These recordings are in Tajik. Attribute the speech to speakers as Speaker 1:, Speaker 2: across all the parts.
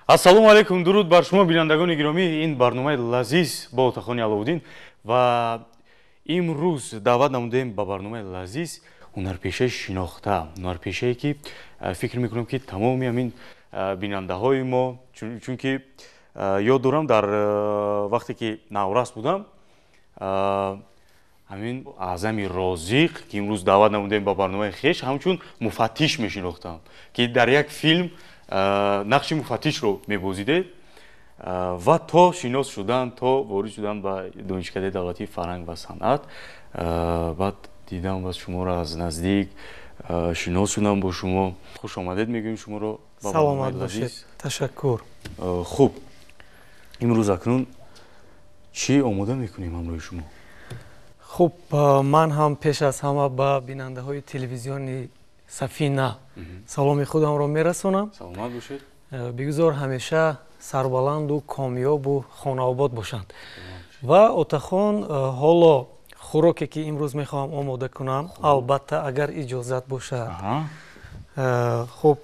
Speaker 1: Ассалому алайкум, дуруд бар шумо, бинандагони гиромӣ. Ин барномаи лазиз бо Отахони Аловуддин ва имрӯз даъват намудаем ба барномаи лазиз ҳунарпешаи шинохта, ҳунарпешае ки фикр мекунам, ки тамоми ҳамин бинандаҳои мо, чунки ёд дорам, дар вақте ки наврас будам, ҳамин Аъзами Розиқ, ки имрӯз даъват намудаем ба барномаи хеш, ҳамчун муфаттиш мешинохтам, ки дар як филм нақши муфаттишро мебозидед ва то шинос шудан, то ворид шудан ба Донишкадаи давлатии фарҳанг ва санъат, баъд дидам ба шуморо аз наздик, шинос шудам бо шумо. Хуш омадед мегӯем шуморо.
Speaker 2: Саломат бошед, ташаккур.
Speaker 1: Хуб, имрӯз акнун чӣ омода мекунем ҳамроҳи шумо?
Speaker 2: Хуб, ман ҳам пеш аз ҳама ба бинандаҳои телевизиони Сафина саломи худамро мерасонам.
Speaker 1: Саломат бошед.
Speaker 2: Бигузор ҳамеша сарбаланду комёбу хонаобод бошанд. Ва Отахон, ҳоло хӯроке ки имрӯз мехоҳам омода кунам, албатта, агар иҷозат бошад, хуб,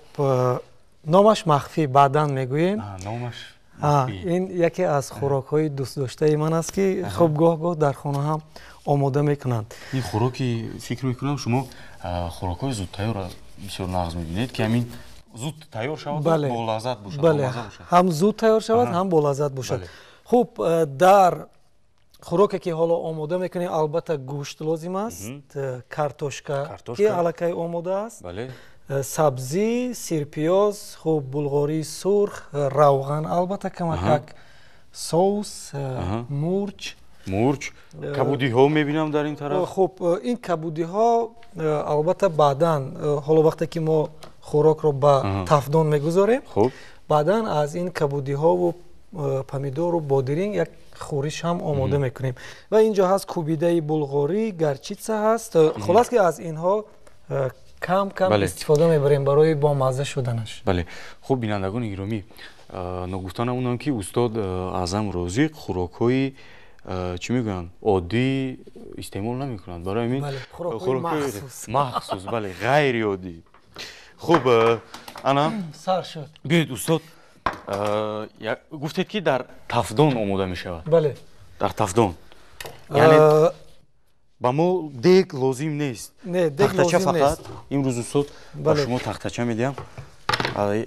Speaker 2: номаш махфӣ, баъдан мегӯем. Ин яке аз хӯрокҳои дӯстдоштаи ман аст, ки хуб, гоҳ-гоҳ дар хона ҳам омода мекунанд.
Speaker 1: Ин хӯроки, фикр мекунам, шумо хӯрокҳои зудтайёрро бисёр нағз мебинед, ки ҳамин зуд тайёр шавад, болаззат бошад.
Speaker 2: Бале, ҳам зуд тайёр шавад, ҳам болаззат бошад. Хуб, дар хӯроке ки ҳоло омода мекунем, албатта, гӯшт лозим аст, картошка, ки аллакай омода аст, сабзӣ, сирпиёз, хуб, булғории сурх, равған, албатта, камакак соус, мурч.
Speaker 1: Мурч, кабудиҳо мебинам дар ин тараф.
Speaker 2: Хуб, ин кабудиҳо, албатта, баъдан, ҳоло вақте ки мо хӯрокро ба тафдон мегузорем, баъдан аз ин кабудиҳову помидору бодиринг як хӯриш ҳам омода мекунем. Ва ин ҷо ҳаст кӯбидаи булғорӣ, горчица ҳаст. Хулос, ки аз инҳо кам кам истифода мебарем барои бомазза шуданаш.
Speaker 1: Бале. Хуб, бинандагони гиромӣ, ногуфта намонам, ки устод Аъзам Розиқ хӯрокҳои, чӣ мегӯянд, оддӣ истеъмол намекунанд, барои ҳамин махсус, бале, ғайриоддӣ. Хуб, ана
Speaker 2: сар шуд.
Speaker 1: Биёед, устод, гуфтед, ки дар тафдон омода мешавад.
Speaker 2: Бале.
Speaker 1: Дар тафдон, яъне ба мо дег лозим нест?
Speaker 2: Не, дег.
Speaker 1: Тахтача фақат. Имрӯз, устод, ба шумо тахтача медиҳам,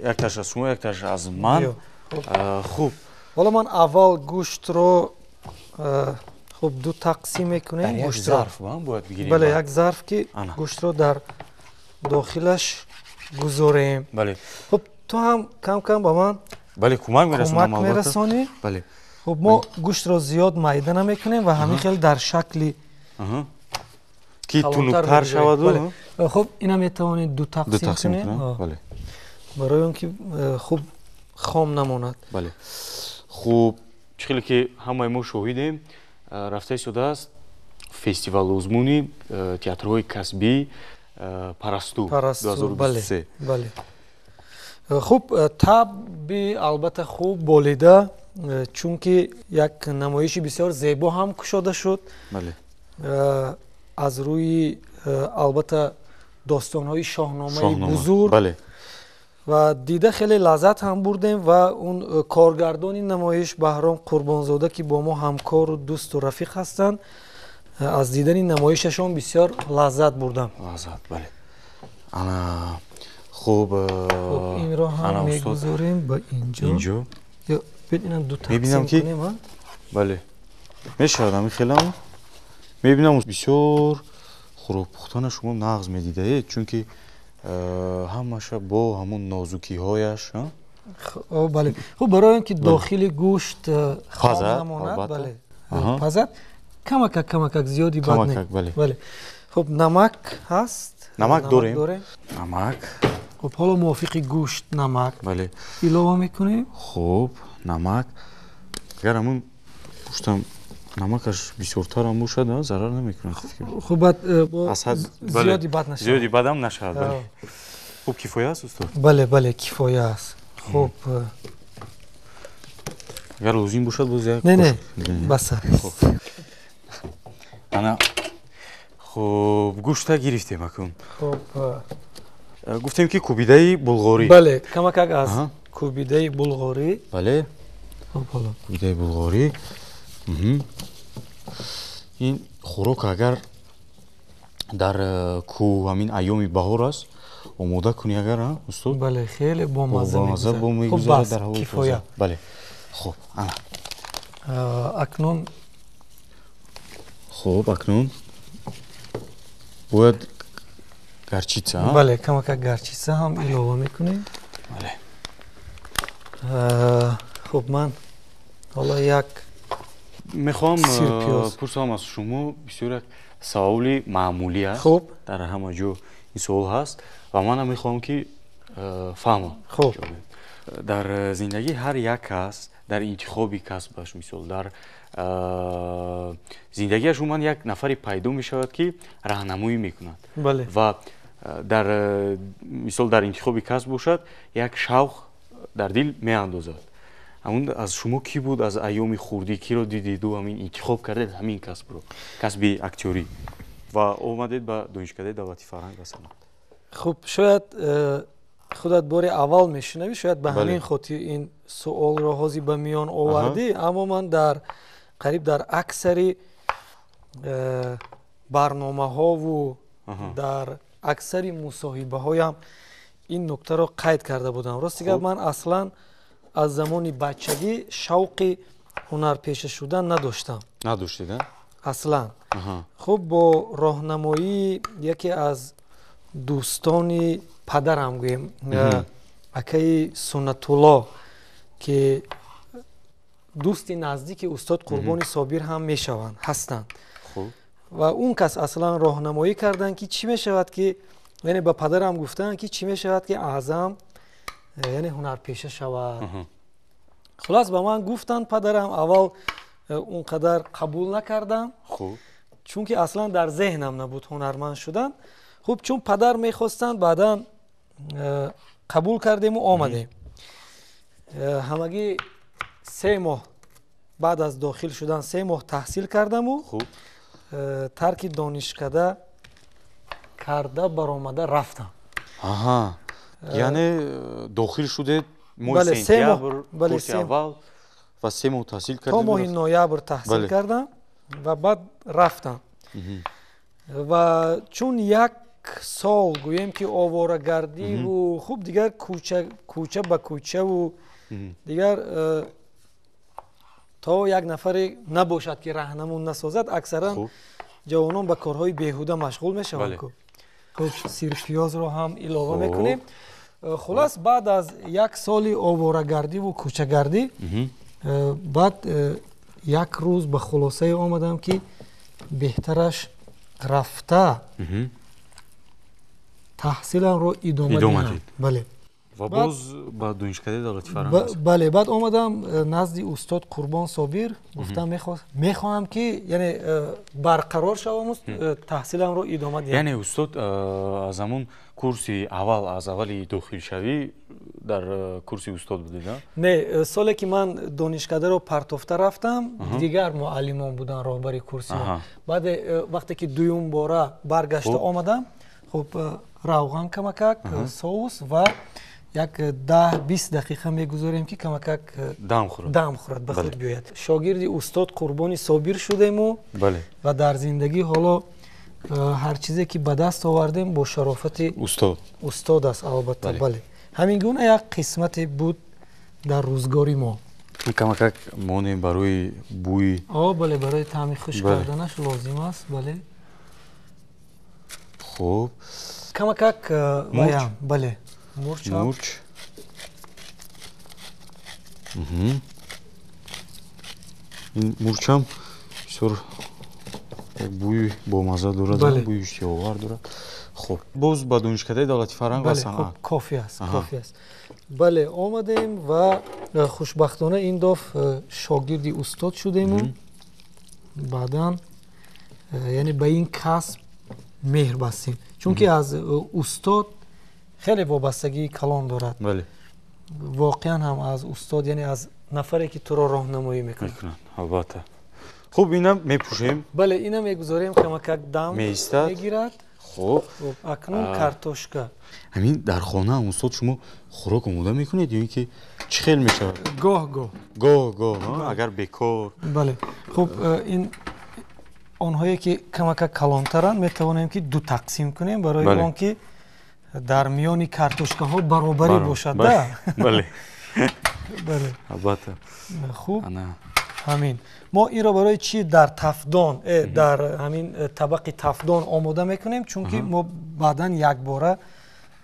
Speaker 1: якташ аз шумо, якташ аз ман. Хуб.
Speaker 2: Ҳоло ман аввал гӯштро, хуб, ду тақсим мекунем.
Speaker 1: Гӯштро бояд бигирем.
Speaker 2: Бале, як зарф, ки гӯштро дар дохилаш гузорем.
Speaker 1: Бале.
Speaker 2: Хуб, ту ҳам кам кам ба ман
Speaker 1: бале, кӯмак мерасонам.
Speaker 2: Кӯмак мерасонӣ.
Speaker 1: Бале.
Speaker 2: Хуб, мо гӯштро зиёд майда намекунем ва ҳамин хел дар шакли
Speaker 1: ки тунуктар шаваду.
Speaker 2: Хуб, ина метавонед ду тақсим кунем, барои он ки хуб хом намонад.
Speaker 1: Бале. Хуб, чӣ хеле ки ҳамаи мо шоҳидем, рафта истодааст фестивал озмуни театрҳои касбӣ «Парасту» 2023.
Speaker 2: Бале. Хуб, табъи, албатта, хуб болида, чунки як намоиши бисёр зебо ҳам кушода шуд аз рӯи, албатта, достонҳои Шоҳномаи бузург ва дида хеле лаззат ҳам бурдем. Ва он коргардони намоиш, Баҳром Қурбонзода, ки бо мо ҳамкору дӯсту рафиқ ҳастанд, аз дидани намоишашон бисёр лаззат бурдам.
Speaker 1: Лаззат, бале. Ана, хуб.
Speaker 2: Инро ҳам мегузорем ба инҷо.
Speaker 1: Инҷо.
Speaker 2: Ду.
Speaker 1: Мебинам, ки бале, мешавад ҳамин хелам. Мебинам, бисёр хӯрок пухтана шумо нағз медидаед, чунки ҳамаша бо ҳамун нозукиҳояш.
Speaker 2: Бале, хуб, барои он ки дохили гӯшт хом намонад, бале, пазад, камакак, камакак, зиёди бад не. Бале. Хуб, намак ҳаст.
Speaker 1: Намак дорем, намак.
Speaker 2: Хуб, ҳоло мувофиқи гӯшт намак илова мекунем.
Speaker 1: Хуб, намак, агар ҳамун гӯштам намакаш бисёртарам бошад, зарар намекунад.
Speaker 2: Хуб, баъд зиёди бад нашавад.
Speaker 1: Зиёди бадам нашавад, бале. Хуб, кифоя аст, устод?
Speaker 2: Бале, кифоя аст. Хуб.
Speaker 1: Агар лозим бошад, боз як.
Speaker 2: Не, бас.
Speaker 1: Ана, хуб, гӯшта гирифтем акун.
Speaker 2: Хуб.
Speaker 1: Гуфтем, ки кӯбидаи булғорӣ.
Speaker 2: Бале, камакак аз Кӯбидаи булғорӣ.
Speaker 1: Бале. Кӯбидаи булғорӣ. Ин хӯрок агар дар кӯҳ ҳамин айёми баҳор аст, омода кунӣ агар, устод?
Speaker 2: Бале, хеле бомазза
Speaker 1: мегузарад дар ҳавои
Speaker 2: кифоя.
Speaker 1: Бале. Хуб, ана.
Speaker 2: Акнун
Speaker 1: хуб, акнун бояд горчица.
Speaker 2: Бале, камакак горчица ҳам илова мекунем.
Speaker 1: Бале.
Speaker 2: Хуб, ман ҳоло як
Speaker 1: мехоҳам пурсам аз шумо, бисёр як саволи маъмулӣ аст.
Speaker 2: Хуб.
Speaker 1: Дар ҳама ҷо ин суол ҳаст ва манам мехоҳам ки фаҳмам.
Speaker 2: Хуб.
Speaker 1: Дар зиндагӣ ҳар як кас дар интихоби касбаш, мисол дар зиндагиаш умуман як нафаре пайдо мешавад, ки раҳнамоӣ мекунад.
Speaker 2: Бале.
Speaker 1: Ва дар мисол дар интихоби касб бошад, як шавқ дар дил меандозад. Ҳамун аз шумо кӣ буд аз айёми хурдӣ, киро дидиду ҳамин интихоб кардед ҳамин касбро, касби актёрӣ, ва омадед ба Донишкадаи давлати фарҳанг ва санъат?
Speaker 2: Хуб, шояд худат бори аввал мешунавӣ, шояд ба ҳамин хотир ин суолро ҳозир ба миён овардӣ, аммо ман дар қариб дар аксари барномаҳову дар аксари мусоҳибаҳоям ин нуктаро қайд карда будам. Рости гап, ман аслан аз замони бачагӣ шавқи ҳунарпеша шудан надоштам.
Speaker 1: Надоштед?
Speaker 2: Аслан. Хуб, бо роҳнамоии яке аз дӯстони падарам, гӯем, акаи Суннатулло, ки дӯсти наздики устод Қурбони Собир ҳам мешаванд, ҳастанд, ва он кас аслан роҳнамоӣ карданд, ки чӣ мешавад ки, яъне ба падарам гуфтанд, ки чӣ мешавад ки Аъзам яъне ҳунарпеша шавад. Хулас, ба ман гуфтанд падарам, аввал он қадар қабул накардам, чунки аслан дар зеҳнам набуд ҳунарманд шудан. Хуб, чун падар мехостанд, баъдан қабул кардему омадем. Ҳамагӣ 3 моҳ баъд аз дохил шудан 3 моҳ таҳсил кардаму тарки донишкада карда баромада рафтам.
Speaker 1: Аҳа, яъне дохил шудед моҳи сентябр, курси аввал, ва 3 моҳ таҳсил кардед?
Speaker 2: То моҳи ноябр таҳсил кардам ва баъд рафтам. Ва чун як сол гӯем ки оворагардиву хуб дигар кӯча ба кӯчаву дигар то як нафаре набошад, ки раҳнамун насозад, аксаран ҷавонон ба корҳои беҳуда машғул мешаванд. Хуб, сирпиёзро ҳам илова мекунем. Хулас, баъд аз як соли оворагардиву кӯчагардӣ баъд як рӯз ба хулосае омадам, ки беҳтараш рафта таҳсиламро идома диҳам. Бале.
Speaker 1: Ва боз ба Донишкадаи давлати фарҳанг?
Speaker 2: Бале, баъд омадам назди устод Қурбон Собир, гуфтам мехоҳам ки яъне барқарор шаваму таҳсиламро идома диҳам.
Speaker 1: Яъне устод аз ҳамун курси аввал, аз аввали дохилшавӣ дар курси устод будед?
Speaker 2: Не, соле ки ман донишкадаро партофта рафтам, дигар муаллимон буданд роҳбари курси мо. Баъд вақте ки дуюм бора баргашта омадам, хуб, равған камакак, соус ва як 10-20 дақиқа мегузорем, ки камакак
Speaker 1: дам хӯрад,
Speaker 2: дам хӯрад, ба худ биёяд. Шогирди устод Қурбони Собир шудему ва дар зиндагӣ ҳоло ҳар чизе ки ба даст овардем, бо шарофати устод аст, албатта. Бале, ҳамин гуна як қисмате буд дар рӯзгори мо.
Speaker 1: Камакак монем барои бӯи.
Speaker 2: Бале, барои таъми хуш карданаш лозим аст. Бале.
Speaker 1: Хуб,
Speaker 2: камакак ваям, бале, мурч.
Speaker 1: Мурч. Ин мурчам бисёр як бӯи бомазза дорад, бӯи иштиҳовар дорад. Хуб, боз ба Донишкадаи давлати фарҳанг ва санъат.
Speaker 2: Кофӣ аст, кофӣ аст. Бале, омадем ва хушбахтона ин даф шогирди устод шудему баъдан яъне ба ин касб меҳр бастем, чунки аз устод хеле вобастагии калон дорад. Воқеан ҳам аз устод, яъне аз нафаре, ки туро роҳнамоӣ мекунад.
Speaker 1: Албатта. Хуб, ина мепӯшем.
Speaker 2: Бале, ина мегузорем, камакак дам
Speaker 1: меистад,
Speaker 2: мегирад.
Speaker 1: Хуб,
Speaker 2: акнун картошка.
Speaker 1: Ҳамин дар хона, устод, шумо хӯрок омода мекунед ё ин ки чӣ хел мешавад?
Speaker 2: Гоҳ гоҳ.
Speaker 1: Гоҳ гоҳ, агар бекор.
Speaker 2: Бале. Хуб, ин онҳое ки камака калонтаранд, метавонем ки ду тақсим кунем, барои он ки дар миёни картошкаҳо баробарӣ бошад.
Speaker 1: Бале.
Speaker 2: Бале.
Speaker 1: Албатта.
Speaker 2: Хуб, ҳамин мо инро барои чӣ дар тафдон, дар ҳамин табақи тафдон омода мекунем? Чунки мо баъдан якбора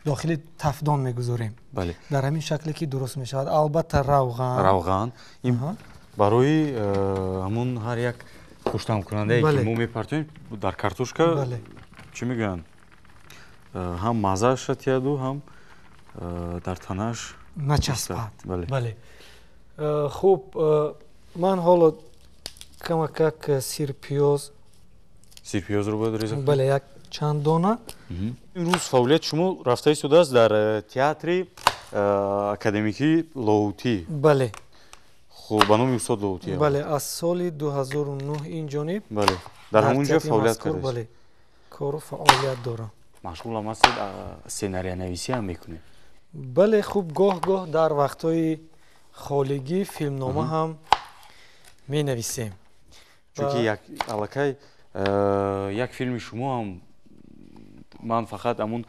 Speaker 2: дохили тафдон мегузорем, дар ҳамин шакле ки дуруст мешавад. Албатта, равған.
Speaker 1: Равған ин барои ҳамун ҳар як хуштаъмкунандае, ки мо мепартоем дар картошка, чӣ мегӯянд, ҳам маззааш тияду, ҳам дар танаш
Speaker 2: начаспад. Бале. Хуб, ман ҳоло камакак сирпиёз.
Speaker 1: Сирпиёзро бояд реза.
Speaker 2: Бале, як чанд дона.
Speaker 1: Имрӯз фаъолияти шумо рафта истодааст дар театри академикии Лоҳутӣ.
Speaker 2: Бале.
Speaker 1: Хуб, ба номи устод Лоҳутӣ.
Speaker 2: Бале, аз соли 2009 ин ҷониб.
Speaker 1: Бале, дар ҳамон ҷо фаъолият
Speaker 2: кардед. Бале, кору фаъолият дорам.
Speaker 1: Машғулам ҳастед, сценариянависӣ ҳам мекунед?
Speaker 2: Бале, хуб, гоҳ гоҳ дар вақтҳои холигӣ филмнома ҳам менависем.
Speaker 1: Чунки як аллакай як филми шумо ҳам, ман фақат ҳамун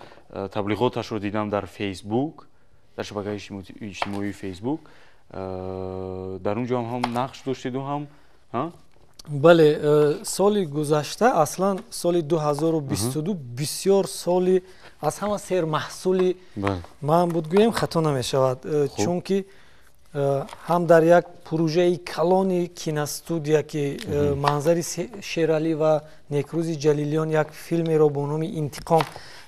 Speaker 1: таблиғоташро дидам дар Фейсбук, дар шабакаи иҷтимоии Фейсбук. Дар он ҷо ҳам нақш доштеду ҳам.
Speaker 2: Бале, соли гузашта, аслан соли 2022 бисёр соли аз ҳама сермаҳсули ман буд, гӯем, хато намешавад, чунки ҳам дар як пурӯжаи калони киностудия, ки Манзари Шералӣ ва Некрӯзи Ҷалилиён як филмеро бо номи «Интиқом»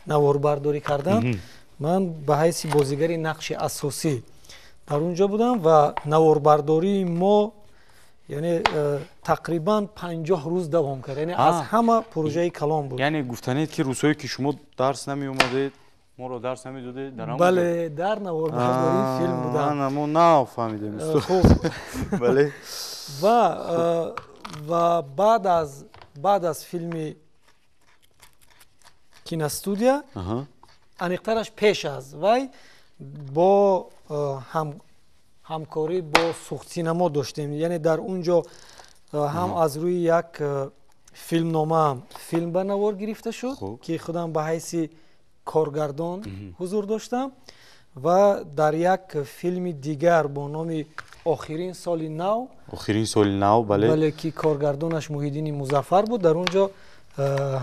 Speaker 2: наворбардорӣ карданд, ман ба ҳайси бозигари нақши асосӣ дар он ҷо будам ва наворбардории мо, яъне, тақрибан 50 рӯз давом кард, яъне аз ҳама пурӯжаи калон буд.
Speaker 1: Яъне гуфтанед, ки рӯзҳое ки шумо дарс намеомадед, моро дарс намедодед, дар
Speaker 2: Бале, дар наворбардории филм будам.
Speaker 1: Мо нафаҳмидем.
Speaker 2: Хуб.
Speaker 1: Бале.
Speaker 2: Ва баъд аз филми киностудия, аниқтараш пеш аз вай, бо ҳамкорӣ бо Суғдсинамо доштем, яъне дар он ҷо ҳам аз рӯи як филмнома филм ба навор гирифта шуд, ки худам ба ҳайси коргардон ҳузур доштам, ва дар як филми дигар бо номи «Охирин соли нав».
Speaker 1: «Охирин соли нав», бале.
Speaker 2: Бале, ки коргардонаш Муҳиддини Музаффар буд. Дар он ҷо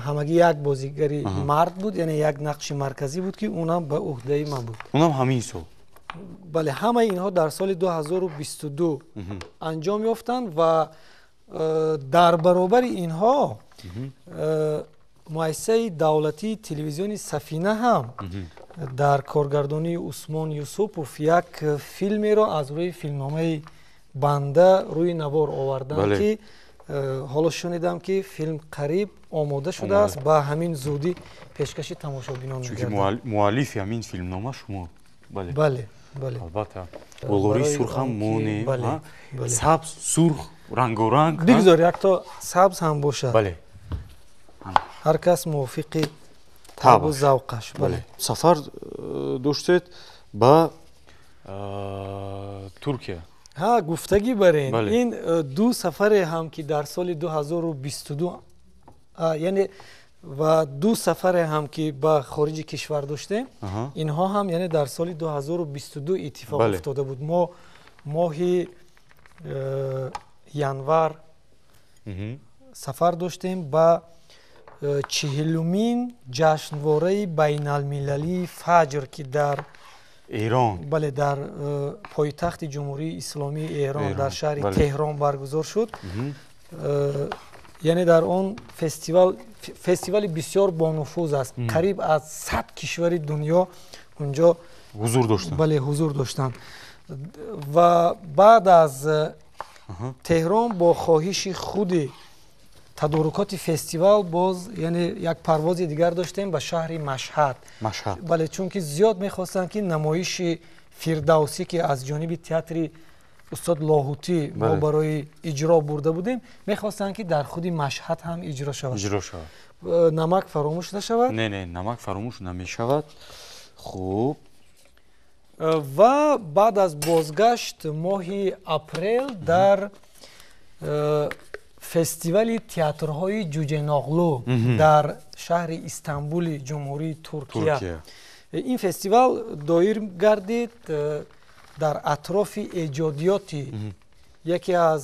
Speaker 2: ҳамагӣ як бозигари мард буд, яъне як нақши марказӣ буд, ки унам ба уҳдаи ман буд.
Speaker 1: Унам ҳамин сол?
Speaker 2: Бале, ҳамаи инҳо дар соли 2022 анҷом ёфтанд ва дар баробари инҳо муассисаи давлатии телевизиони Сафина ҳам дар коргардонии Усмон Юсупов як филмеро аз рӯи филмномаи банда рӯи навор оварданд, ки ҳоло шунидам, ки филм қариб омода шудааст, ба ҳамин зудӣ пешкаши тамошобинон.
Speaker 1: Чунки муаллифи ҳамин филмнома шумо.
Speaker 2: Бале, бале.
Speaker 1: Албатта, болории сурхам монем, сабз, сурх, рангоранг.
Speaker 2: Бигзор якто сабз ҳам бошад.
Speaker 1: Бале.
Speaker 2: Ҳар кас мувофиқи табу завқаш.
Speaker 1: Бале, сафар доштед ба Туркия.
Speaker 2: Ҳа, гуфтагӣ барен, ин ду сафаре ҳам, ки дар соли 2022, яъне ва ду сафаре ҳам, ки ба хориҷи кишвар доштем, инҳо ҳам, яъне, дар соли 2022 иттифоқ уфтода буд. Мо моҳи январ сафар доштем ба 40-умин ҷашнвораи байналмилалии Фаҷр, ки дар
Speaker 1: Эрон.
Speaker 2: Бале, дар пойтахти Ҷумҳурии Исломии Эрон, дар шаҳри Теҳрон баргузор шуд. Яъне дар он фестивал, фестивали бисёр бонуфуз аст, қариб аз 100 кишвари дунё унҷо
Speaker 1: ҳузур доштанд.
Speaker 2: Бале, ҳузур доштанд. Ва баъд аз Теҳрон бо хоҳиши худи тадорукоти фестивал боз, яъне, як парвози дигар доштем ба шаҳри Машҳад.
Speaker 1: Машҳад.
Speaker 2: Бале, чунки зиёд мехостанд, ки намоиши Фирдавсӣ, ки аз ҷониби театри устод Лоҳутӣ мо барои иҷро бурда будем, мехостанд, ки дар худи Машҳад ҳам иҷро шавад.
Speaker 1: Иҷро шавад.
Speaker 2: Намак фаромӯш нашавад?
Speaker 1: Не, не, намак фаромӯш намешавад. Хуб.
Speaker 2: Ва баъд аз бозгашт моҳи апрел дар фестивали театрҳои Ҷуҷеноғлу дар шаҳри Истанбули Ҷумҳурии Туркия. Ин фестивал доир гардид дар атрофи эҷодиёти яке аз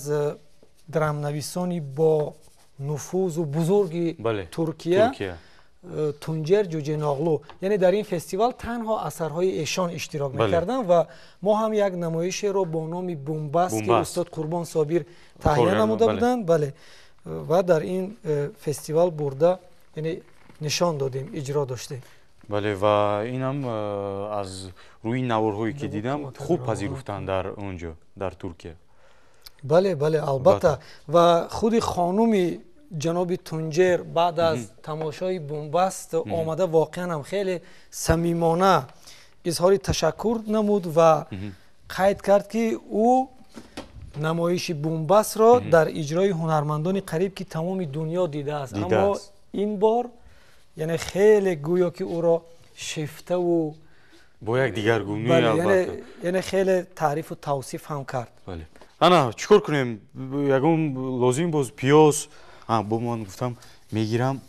Speaker 2: драмнависони бо нуфузу бузурги Туркия, Тунҷер Ҷуҷеноғлу. Яъне дар ин фестивал танҳо асарҳои эшон иштирок мекарданд ва мо ҳам як намоишеро бо номи Бумбаст, ки устод Қурбон Собир таҳия намуда буданд, бале, ва дар ин фестивал бурда, яъне нишон додем, иҷро доштем.
Speaker 1: Бале, ва инам аз рӯи наворҳое ки дидам, хуб пазируфтанд дар он ҷо, дар Туркия.
Speaker 2: Бале, бале, албатта. Ва худи хонуми ҷаноби Тунҷер баъд аз тамошои Бумбаст омада, воқеан ҳам хеле самимона изҳори ташаккур намуд ва қайд кард, ки ӯ намоиши Бумбастро дар иҷрои ҳунармандони қариб ки тамоми дунё дидааст, аммо ин бор яъне хеле гӯё ки ӯро шифтаву
Speaker 1: бо як дигаргунӣ.
Speaker 2: Яъне хеле таърифу тавсиф ҳам кард.
Speaker 1: Ана, чӣ кор кунем? Ягон лозим боз пиёз бо ман гуфтам, мегирам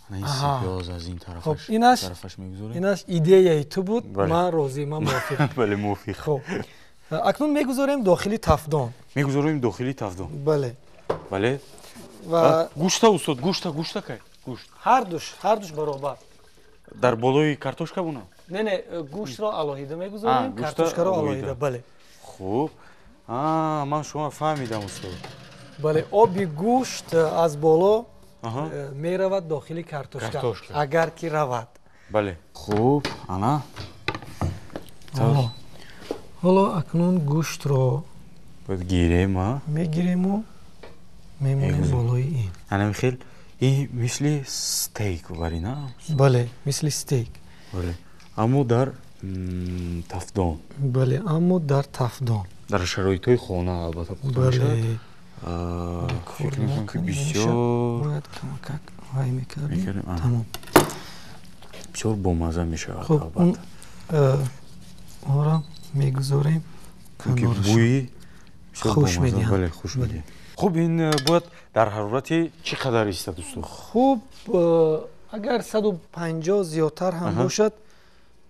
Speaker 1: пиёз аз ин тарафаш мегузорем.
Speaker 2: Инаш идеяи ту буд, ман розӣ, ман мувофиқ.
Speaker 1: Бале, мувофиқ.
Speaker 2: Хуб, акнун мегузорем дохили тафдон.
Speaker 1: Мегузорем дохили тафдон.
Speaker 2: Бале.
Speaker 1: Бале.
Speaker 2: Ва
Speaker 1: гӯшта, устод, гӯшта, гӯшта кай? Гӯшт
Speaker 2: ҳардуш баробар.
Speaker 1: Дар болои картошка буна?
Speaker 2: Не, не, гӯштро алоҳида мегузорем, картошкаро алоҳида, бале.
Speaker 1: Хуб, ман шумо фаҳмидам, устод.
Speaker 2: Бале, оби гӯшт аз боло меравад дохили картошка, агар ки равад.
Speaker 1: Бале, хуб, ана.
Speaker 2: Ҳоло акнун гӯштро
Speaker 1: бояд гирем.
Speaker 2: Мегирему мемонем болои ин.
Speaker 1: Ана хел ин мисли стейк варина.
Speaker 2: Бале, мисли стейк.
Speaker 1: Бале, аммо дар тафдон.
Speaker 2: Бале, аммо дар тафдон.
Speaker 1: Дар шароитҳои хона албатта пухта мешавад. Фикр мекунам, ки бисёр
Speaker 2: бояд камакак вай мекардем, тамом.
Speaker 1: Бисёр бомазза мешавад албатта.
Speaker 2: Ора мегузорем.
Speaker 1: Бӯи
Speaker 2: хуш медиҳад.
Speaker 1: Бале, хуш медиҳад. Хуб, ин бояд дар ҳарорати чӣ қадар истад, устод?
Speaker 2: Хуб, агар 150 зиёдтар ҳам бошад,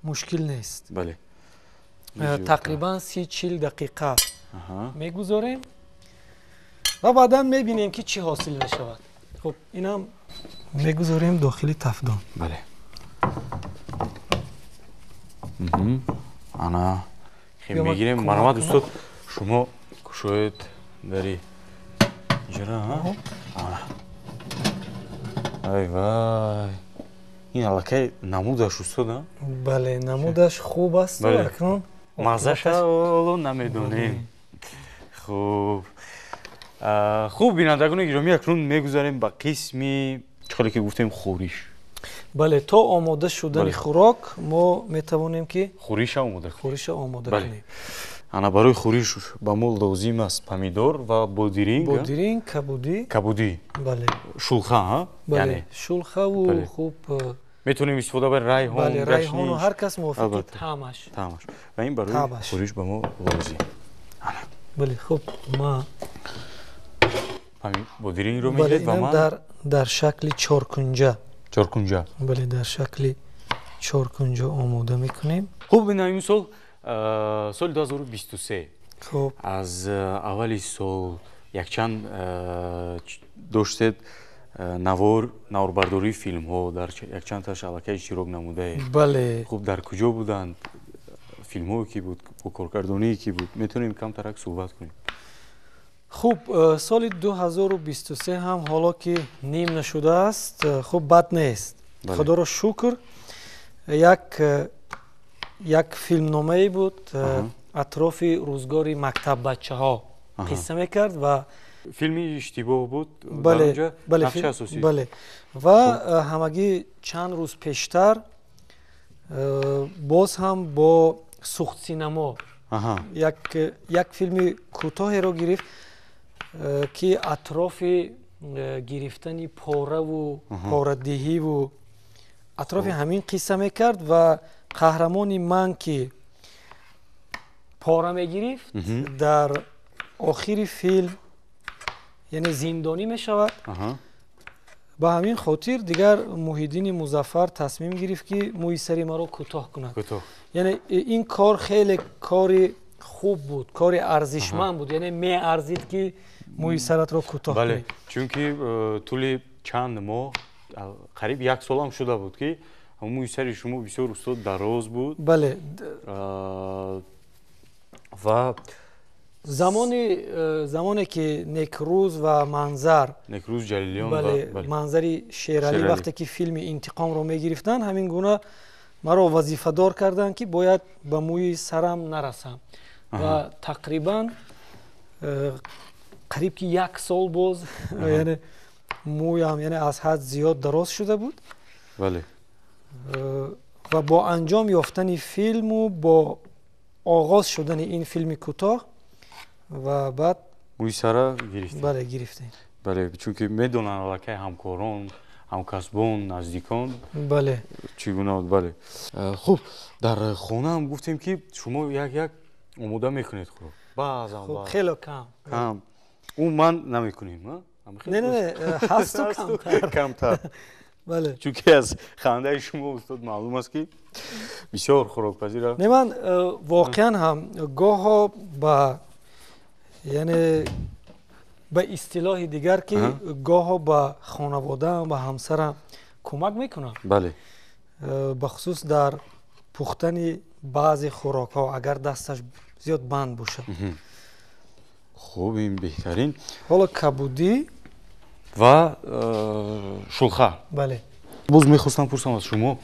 Speaker 2: мушкил нест.
Speaker 1: Бале.
Speaker 2: Тақрибан 30-40 дақиқа мегузорем ва баъдан мебинем, ки чӣ ҳосил мешавад. Хуб, инам мегузорем дохили тафдон.
Speaker 1: Бале, ана мегирем. Марҳамат, устод, шумо кушоед дари ҷара. Ай вай, ин аллакай намудаш, устод.
Speaker 2: Бале, намудаш хуб аст. Акнун
Speaker 1: маззаша ҳоло намедонем. Хуб, хуб, бинандагони гиромӣ, акнун мегузарем ба қисми, чӣ хеле ки гуфтем, хӯриш.
Speaker 2: Бале, то омода шудани хӯрок мо метавонем ки
Speaker 1: хӯриша омода
Speaker 2: хӯриша омода кунем.
Speaker 1: Ана, барои хӯриш ба мо лозим аст помидор ва бодиринг.
Speaker 2: Бодиринг, кабудӣ.
Speaker 1: Кабудӣ.
Speaker 2: Бале.
Speaker 1: Шулха.
Speaker 2: Бале, шулхаву хуб.
Speaker 1: Метавонем истифода барем райҳон.
Speaker 2: Бале, райҳону ҳар кас мувофиқи таъмаш.
Speaker 1: Таъмаш. Ва ин барои хӯриш ба мо лозим.
Speaker 2: Бале, хуб, ма
Speaker 1: бодирингро мегиред ва ман
Speaker 2: дар шакли чоркунҷа.
Speaker 1: Чоркунҷа.
Speaker 2: Бале, дар шакли чоркунҷа омода мекунем.
Speaker 1: Хуб, ин имсол, соли 2023,
Speaker 2: хуб,
Speaker 1: аз аввали сол якчанд доштед навор, наворбардории филмҳо, дар якчандташ аллакай иштирок намудаед.
Speaker 2: Бале.
Speaker 1: Хуб, дар куҷо буданд, филмҳое ки буд, бо коргардоние ки буд, метавонем камтарак суҳбат кунем?
Speaker 2: Хуб, соли 2023 ҳам ҳоло ки ним нашудааст, хуб, бад нест, худоро шукр. Як филмномае буд, атрофи рӯзгори мактаббачаҳо қисса мекард ва
Speaker 1: филми иштибоҳ буд?
Speaker 2: Бале, бале, бале. Ва ҳамагӣ чанд рӯз пештар боз ҳам бо Сухтсинамо Як филми кӯтоҳеро гирифт, ки атрофи гирифтани пораву порадиҳиву атрофи ҳамин қисса мекард ва қаҳрамони ман, ки пора мегирифт, дар охири филм яъне зиндонӣ мешавад. Ба ҳамин хотир дигар Муҳиддини Музаффар тасмим гирифт, ки мӯи сари маро кӯтоҳ кунад. Яъне ин кор хеле кори хуб буд, кори арзишманд буд, яъне меарзид, ки мӯи саратро кӯтоҳ кунӣ.
Speaker 1: Чунки тӯли чанд моҳ, қариб як солам шуда буд, ки мӯи сари шумо бисёр, устод, дароз буд.
Speaker 2: Бале.
Speaker 1: Ва
Speaker 2: замоне ки Некрӯз ва Манзар,
Speaker 1: Некрӯз Ҷалилиён,
Speaker 2: бале, Манзари Шералӣ, вақте ки филми «Интиқомро» мегирифтанд, ҳамин гуна маро вазифадор карданд, ки бояд ба мӯи сарам нарасам, ва тақрибан қариб ки як сол боз, яъне мӯям, яъне аз ҳад зиёд дароз шуда буд. Ва бо анҷом ёфтани филму бо оғоз шудани ин филми кӯтоҳ ва баъд
Speaker 1: мӯи сара гирифтем.
Speaker 2: Бале, гирифтем.
Speaker 1: Бале, чунки медонанд аллакай ҳамкорон, ҳамкасбон, наздикон.
Speaker 2: Бале.
Speaker 1: Чӣ гуна, бале. Хуб, дар хонаам гуфтем, ки шумо як як омода мекунед хӯрок баъзан.
Speaker 2: Хело кам.
Speaker 1: Кам умуман намекунем.
Speaker 2: Не, не, ҳасту камтар.
Speaker 1: Камтар.
Speaker 2: Бале.
Speaker 1: Чунки аз хандаи шумо, устод, маълум аст, ки бисёр хӯрокпазира.
Speaker 2: Не, ман воқеан ҳам гоҳо ба, яъне ба истилоҳи дигар, ки гоҳо ба хонаводаам, ба ҳамсарам кӯмак мекунам. Бахусус дар пухтани баъзе хӯрокҳо, агар дасташ зиёд банд бошад.
Speaker 1: Хуб, ин беҳтарин.
Speaker 2: Ҳоло кабудӣ
Speaker 1: ва шулха.
Speaker 2: Бале.
Speaker 1: Боз мехостам пурсам аз шумо,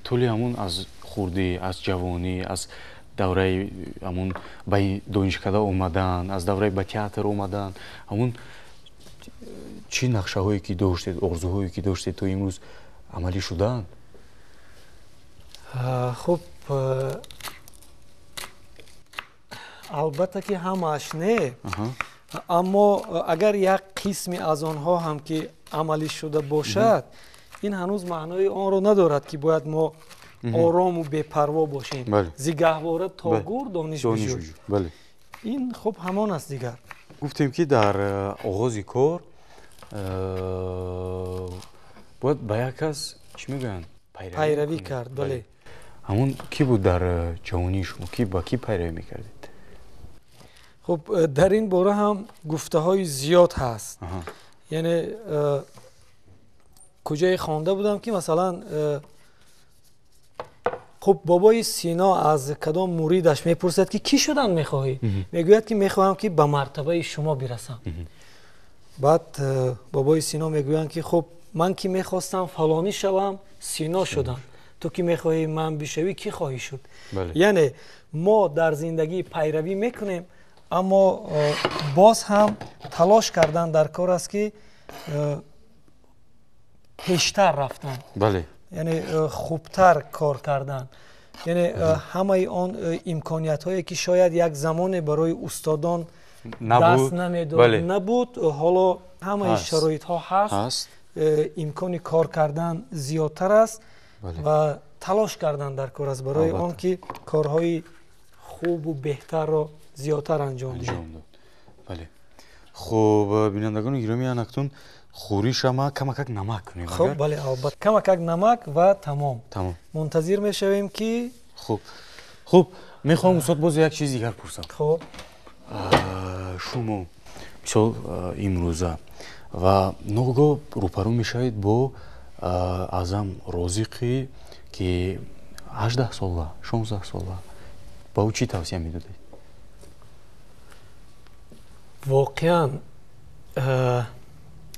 Speaker 1: тӯли ҳамун аз хурдӣ, аз ҷавонӣ, аз давраи ҳамун ба донишкада омадан, аз давраи ба театр омадан, ҳамун чӣ нақшаҳое ки доштед, орзуҳое ки доштед, то имрӯз амалӣ шудаанд?
Speaker 2: Хуб, албатта ки ҳамааш не, аммо агар як қисме аз онҳо ҳам ки амалӣ шуда бошад, ин ҳанӯз маънои онро надорад, ки бояд мо орому бепарво бошем. Зи гаҳвора то гур дониш биҷӯй, ин хуб ҳамон аст дигар.
Speaker 1: Гуфтем, ки дар оғози кор бояд ба як кас, чӣ мегӯянд,
Speaker 2: пайравӣ кард, бале.
Speaker 1: Ҳамун кӣ буд дар ҷавонии шумо, ки ба кӣ пайравӣ мекардед?
Speaker 2: Хуб, дар ин бора ҳам гуфтаҳои зиёд ҳаст. Яъне куҷое хонда будам, ки масалан, хуб, Бобои Сино аз кадом муридаш мепурсад, ки кӣ шудан мехоҳӣ? Мегӯяд, ки мехоҳам, ки ба мартабаи шумо бирасам. Баъд Бобои Сино мегӯянд, ки хуб, ман ки мехостам фалонӣ шавам, Сино шудам, ту ки мехоҳӣ ман бишавӣ, кӣ хоҳӣ шуд? Яъне мо дар зиндагӣ пайравӣ мекунем, аммо боз ҳам талош кардан дар кор аст, ки пештар рафтан, яъне хубтар кор кардан, яъне ҳамаи он имкониятҳое, ки шояд як замоне барои устодон даст намедод, набуд, ҳоло ҳамаи шароитҳо ҳаст, имкони кор кардан зиёдтар аст ва талош кардан дар кор аст барои он ки корҳои хубу беҳтарро зиёдтар анҷом диҳем.
Speaker 1: Бале, хуб, бинандагони гиромӣ, анакнун хӯришама камакак намак кунем.
Speaker 2: Хуб, бале, албатта, камакак намак ва тамом.
Speaker 1: Тамом.
Speaker 2: Мунтазир мешавем, ки
Speaker 1: Хуб, мехоҳам, устод, боз як чиз дигар пурсам.
Speaker 2: Хуб.
Speaker 1: Шумо мисол имрӯза ва ногоҳ рӯпарӯ мешавед бо Аъзам Розиқӣ, ки 18 сола, 16 сола, ба ӯ чӣ тавсия медодед?
Speaker 2: Воқеан,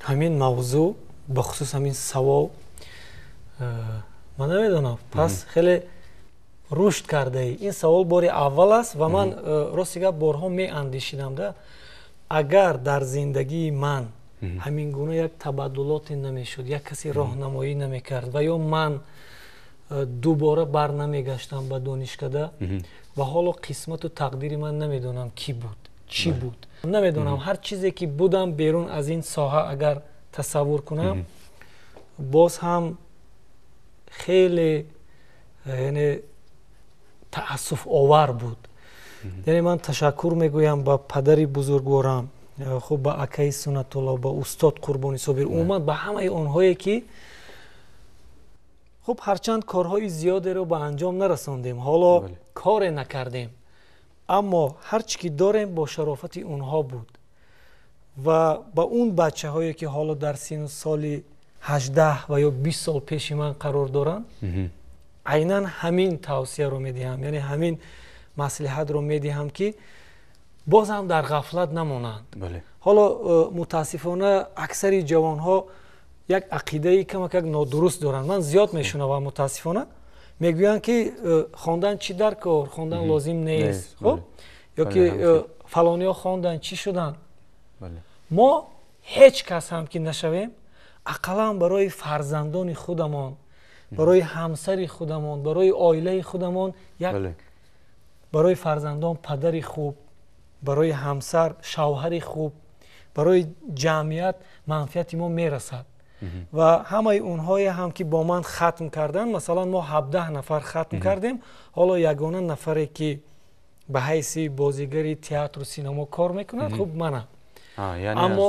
Speaker 2: ҳамин мавзӯъ, бахусус ҳамин савол, ман намедонам, пас хеле рушд кардаӣ. Ин савол бори аввал аст ва ман, рости гап, борҳо меандешидам да, агар дар зиндагии ман ҳамин гуна як табаддулоте намешуд, як касе роҳнамоӣ намекард ва ё ман Дубора бар намегаштам ба донишкада ва ҳоло қисмату тақдири ман намедонам кӣ буд, чӣ буд, намедонам. Ҳар чизе ки будам берун аз ин соҳа агар тасаввур кунам, боз ҳам хеле яъне таассуфовар буд. Яъне ман ташаккур мегӯям ба падари бузургворам, хуб, ба акаи Суннатулло, ба устод Қурбони Собир, умуман ба ҳамаи онҳое ки хуб, ҳарчанд корҳои зиёдеро ба анҷом нарасондем, ҳоло коре накардем, аммо ҳар чӣ ки дорем бо шарофати онҳо буд. Ва ба он бачаҳое ки ҳоло дар сину соли 18 ва ё 20 сол пеши ман қарор доранд, айнан ҳамин тавсияро медиҳам, яъне ҳамин маслиҳатро медиҳам ки боз ҳам дар ғафлат намонанд. Ҳоло мутаассифона аксари ҷавонҳо як ақидаи камак як нодуруст доранд. Ман зиёд мешунавам, мутаассифона мегӯянд ки хондан чӣ дар кор, хондан лозим нест, хуб, ё ки фалониҳо хондан чӣ шуданд. Мо ҳеҷ кас ҳам ки нашавем, ақаллан барои фарзандони худамон, барои ҳамсари худамон, барои оилаи худамон як, барои фарзандон падари хуб, барои ҳамсар шавҳари хуб, барои ҷамъият манфиати мо мерасад. Ва ҳамаи онҳое ҳам ки бо ман хатм карданд, масалан мо 17 нафар хатм кардем, ҳоло ягона нафаре ки ба ҳайси бозигари театру синамо кор мекунад, хуб, манам. Аммо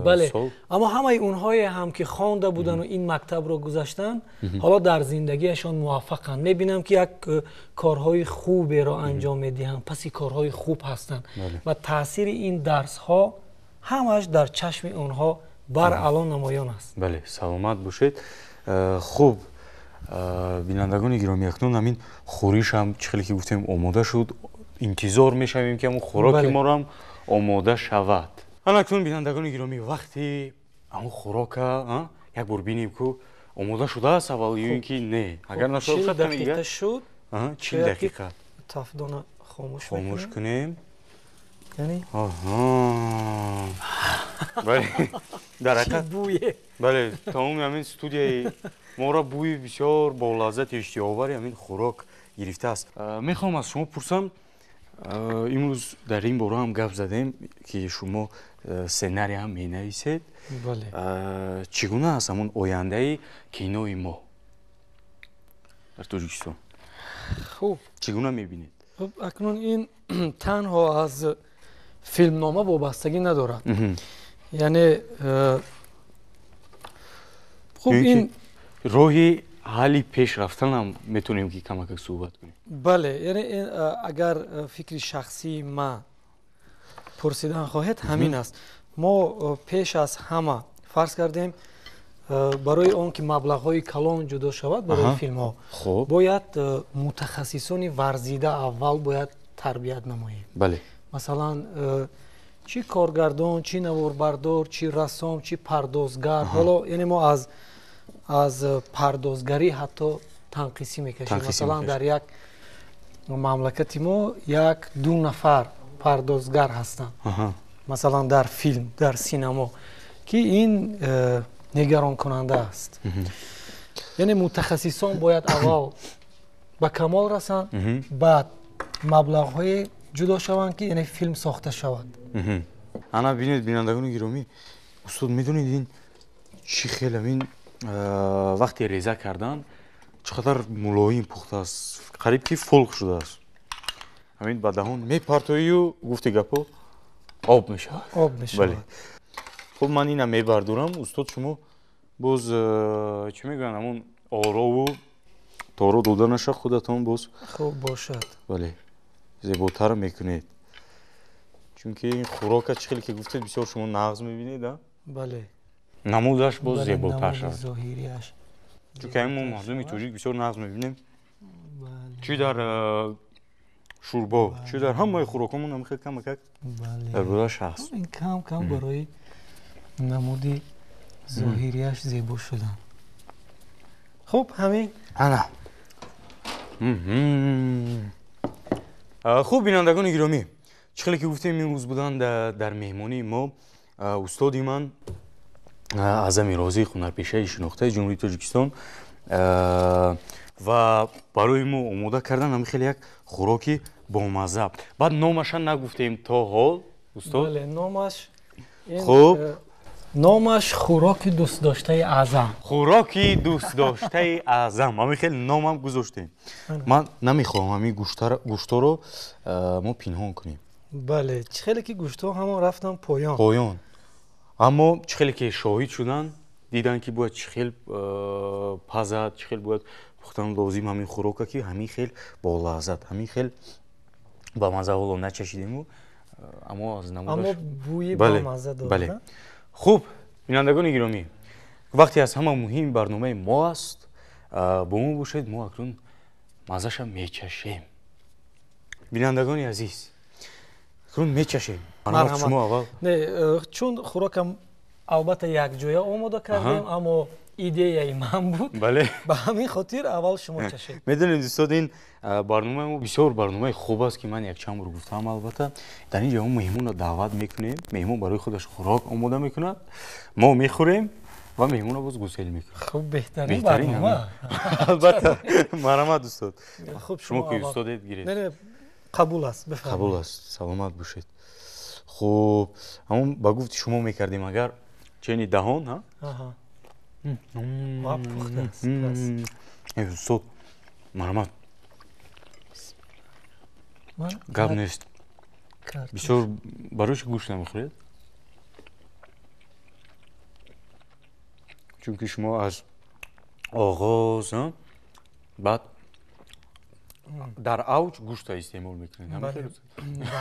Speaker 2: бале, аммо ҳамаи онҳое ҳам ки хонда будану ин мактабро гузаштанд, ҳоло дар зиндагиашон муваффақанд. Мебинам ки як корҳои хуберо анҷом медиҳанд, паси корҳои хуб ҳастанд ва таъсири ин дарсҳо ҳамааш дар чашми онҳо баръало намоён аст.
Speaker 1: Бале, саломат бошед. Хуб, бинандагони гиромӣ, акнун ҳамин хӯриш ҳам чӣ хеле ки гуфтем омода шуд, интизор мешавем ки ҳамун хӯроки моро ҳам омода шавад. Акнун, бинандагони гиромӣ, вақти ҳамун хӯрока як бор бинем ку омода шудааст аввал ё ин ки не. Агар нашуда,
Speaker 2: дақиқа шуд.
Speaker 1: 40 дақиқа.
Speaker 2: Тафдона хомӯш.
Speaker 1: Хомӯш кунем.
Speaker 2: Яъне
Speaker 1: бале, дар ҳақиқат
Speaker 2: бӯе.
Speaker 1: Бале, тамоми ҳамин студияи моро бӯи бисёр болаззати иштиҳоовари ҳамин хӯрок гирифтааст. Мехоҳам аз шумо пурсам, имрӯз дар ин бора ҳам гап задем ки шумо сценарий ҳам менависед. Чӣ гуна аст ҳамон ояндаи кинои мо дар Тоҷикистон?
Speaker 2: Хуб.
Speaker 1: Чӣ гуна мебинед?
Speaker 2: Хуб, акнун ин танҳо аз филмнома вобастагӣ надорад, яъне хуб, ин
Speaker 1: роҳи ҳалли пеш рафтанам метавонем ки камакак суҳбат кунем.
Speaker 2: Бале, яъне агар фикри шахсии ман пурсидан хоҳед, ҳамин аст. Мо пеш аз ҳама, фарз кардем, барои он ки маблағҳои калон ҷудо шавад барои филмҳо, бояд мутахассисони варзида аввал бояд тарбият намоем. Масалан, чӣ коргардон, чӣ наворбардор, чӣ рассом, чӣ пардозгар. Ҳоло яъне мо аз пардозгарӣ ҳатто танқисӣ мекашем. Масалан, дар як мамлакати мо як ду нафар пардозгар ҳастанд, масалан дар филм, дар синамо, ки ин нигаронкунанда аст. Яъне мутахассисон бояд аввал ба камол расанд, баъд маблағҳое ҷудо шаванд, ки яъне филм сохта шавад.
Speaker 1: Ана бинед, бинандагони гиромӣ, устод, медонед, ин чӣ хел ин вақте реза кардан чӣ қадар мулоим пухтааст, қариб ки фолк шудааст. Ҳамин ба даҳон мепартоию, гуфти гапо, об мешавад.
Speaker 2: Об мешавад.
Speaker 1: Хуб, ман ина мебардорам, устод, шумо боз чӣ мегӯянд, ҳамон орову торо дода наша, худатон боз.
Speaker 2: Хуб бошад.
Speaker 1: Бале, зеботар мекунед, чунки ин хӯрока, чӣ хеле ки гуфтед, бисёр шумо нағз мебинед.
Speaker 2: Бале.
Speaker 1: Намудаш боз зеботар шавад.
Speaker 2: Зоҳириаш.
Speaker 1: Чунки ҳамин мо мардуми тоҷик бисёр нағз мебинем, чӣ дар шӯрбо, чӣ дар ҳамаи хӯрокҳомон ҳамихел камакак дар бураш ҳаст.
Speaker 2: Ин кам кам барои намуди зоҳириаш зебо шудан. Хуб, ҳамин.
Speaker 1: Ана, хуб, бинандагони гиромӣ, чӣ хеле ки гуфтем, имрӯз буданд дар меҳмонии мо устоди ман Аъзами Розиқ, ҳунарпешаи шинохтаи Ҷумҳурии Тоҷикистон. Ва барои мо омода кардан ҳамин хеле як хӯроки бомазза. Баъд номаша нагуфтем то ҳол, устод.
Speaker 2: Бале, номаш
Speaker 1: хуб,
Speaker 2: номаш хӯроки дӯстдоштаи Аъзам.
Speaker 1: Хӯроки дӯстдоштаи Аъзам, ҳамин хеле номам гузоштем. Ман намехоҳам ҳамин гӯшторо мо пинҳон кунем.
Speaker 2: Бале, чӣ хеле ки гӯштҳо ҳамон рафтан поён.
Speaker 1: Поён. Аммо чӣ хеле ки шоҳид шудан, дидан ки бояд чӣ хел пазад, чӣ хел бояд пухтан лозим ҳамин хӯрока, ки ҳамин хел болаззат, ҳамин хел ба мазза ҳоло начашидему, аммо аз намудаш
Speaker 2: аммо бӯи бомазза дорад.
Speaker 1: Бале. Хуб, бинандагони гиромӣ, вақте аз ҳама муҳим барномаи мо аст, бо мо бошед, мо акнун маззаша мечашем. Бинандагони азиз, акнун мечашем. Шумо аввал.
Speaker 2: Не, чун хӯрокам албатта якҷоя омода кардем, аммо идеяи ман буд.
Speaker 1: Бале.
Speaker 2: Ба ҳамин хотир аввал шумо чашед.
Speaker 1: Медонед, устод, ин барномаи мо бисёр барномаи хуб аст, ки ман якчанд бор гуфтаам, албатта. Дар ин ҷо мо меҳмонро даъват мекунем, меҳмон барои худаш хӯрок омода мекунад, мо мехӯрем ва меҳмонро боз гусел мекунем.
Speaker 2: Хуб, беҳтарин барнома.
Speaker 1: Албатта, марҳамат, устод.
Speaker 2: Хуб,
Speaker 1: шумо ки устодед, гиред.
Speaker 2: Не, қабул аст, бифармоед.
Speaker 1: Қабул аст, саломат бошед. Хуб, ҳамон ба гуфти шумо мекардем, агар чени даҳон, ҳа?
Speaker 2: Аҳа. Ва пухта аст.
Speaker 1: Устод, марҳамат. Гап нест. Бисёр барои чӣ гӯшт намехӯред? Чунки шумо аз оғоз, баъд дар авҷ гӯшта истеъмол мекунед.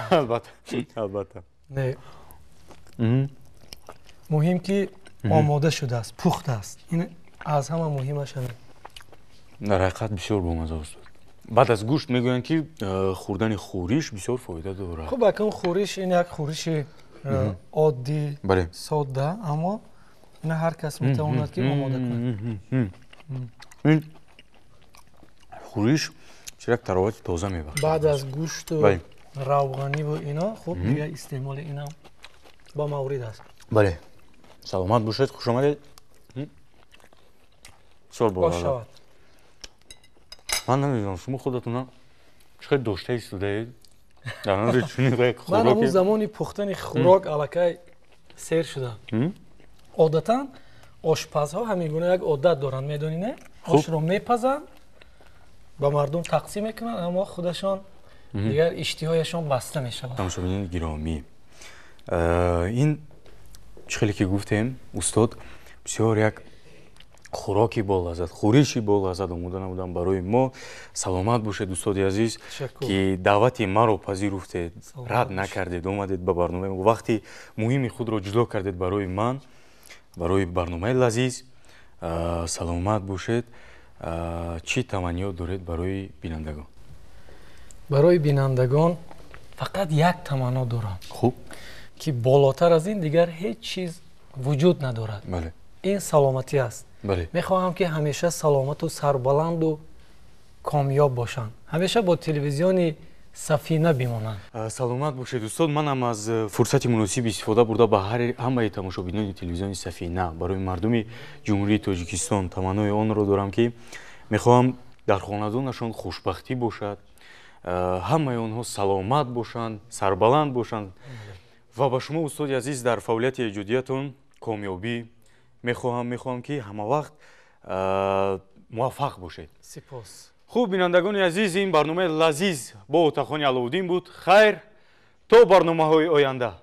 Speaker 1: Албатта, албатта.
Speaker 2: Не. Муҳим ки омода шудааст, пухта аст. Ин аз ҳама муҳимаш ҳамин.
Speaker 1: Дар ҳақиқат бисёр бомазза, устод. Баъд аз гӯшт мегӯянд ки хӯрдани хӯриш бисёр фоида дорад.
Speaker 2: Хуб, акун хӯриш ин як хӯриши оддӣ, содда, аммо ина ҳар кас метавонад ки омода кунад.
Speaker 1: Ин хӯриш як таровати тоза мебахшад.
Speaker 2: Баъд аз гӯшту равғаниву ино, хуб, дигар истеъмоли инам ба маврид аст.
Speaker 1: Бале. Саломат бошед, хуш омадед. Бисёр бовар. Ман намедонам, шумо худатона чӣ хел дошта истодаед? Дар назари чунин як хӯроке.
Speaker 2: Ман ҳамун замони пухтани хӯрок аллакай сер шудам. Одатан ошпазҳо ҳамин гуна як одат доранд, медонӣ не? Ошро мепазанд, ба мардум тақсим мекунанд, аммо худашон дигар иштиҳояшон баста мешавад.
Speaker 1: Тамошобинони гиромӣ, ин чӣ хеле ки гуфтем, устод бисёр як хӯроки болаззат, хӯриши болаззат омода намуданд барои мо. Саломат бошед, устоди азиз, ки даъвати маро пазируфтед, рад накардед, омадед ба барномаи мо, вақти муҳими худро ҷудо кардед барои ман, барои барномаи лазиз. Саломат бошед. Чӣ таманниёт доред барои бинандагон?
Speaker 2: Барои бинандагон фақат як таманно дорам.
Speaker 1: Хуб,
Speaker 2: ки болотар аз ин дигар ҳеҷ чиз вуҷуд надорад.
Speaker 1: Бале.
Speaker 2: Ин саломатӣ аст.
Speaker 1: Бале.
Speaker 2: Мехоҳам ки ҳамеша саломату сарбаланду комёб бошанд, ҳамеша бо телевизиони Сафина бимонанд.
Speaker 1: Саломат бошед, устод. Манам аз фурсати муносиб истифода бурда ба ҳамаи тамошобинони телевизиони Сафина, барои мардуми Ҷумҳурии Тоҷикистон таманнои онро дорам, ки мехоҳам дар хонадонашон хушбахтӣ бошад, ҳамаи онҳо саломат бошанд, сарбаланд бошанд. Ва ба шумо, устоди азиз, дар фаъолияти эҷодиятон комёбӣ мехоҳам, мехоҳам ки ҳама вақт муваффақ бошед.
Speaker 2: Сипос.
Speaker 1: Хуб, бинандагони азиз, ин барномаи лазиз бо Отахони Аловуддин буд. Хайр, то барномаҳои оянда.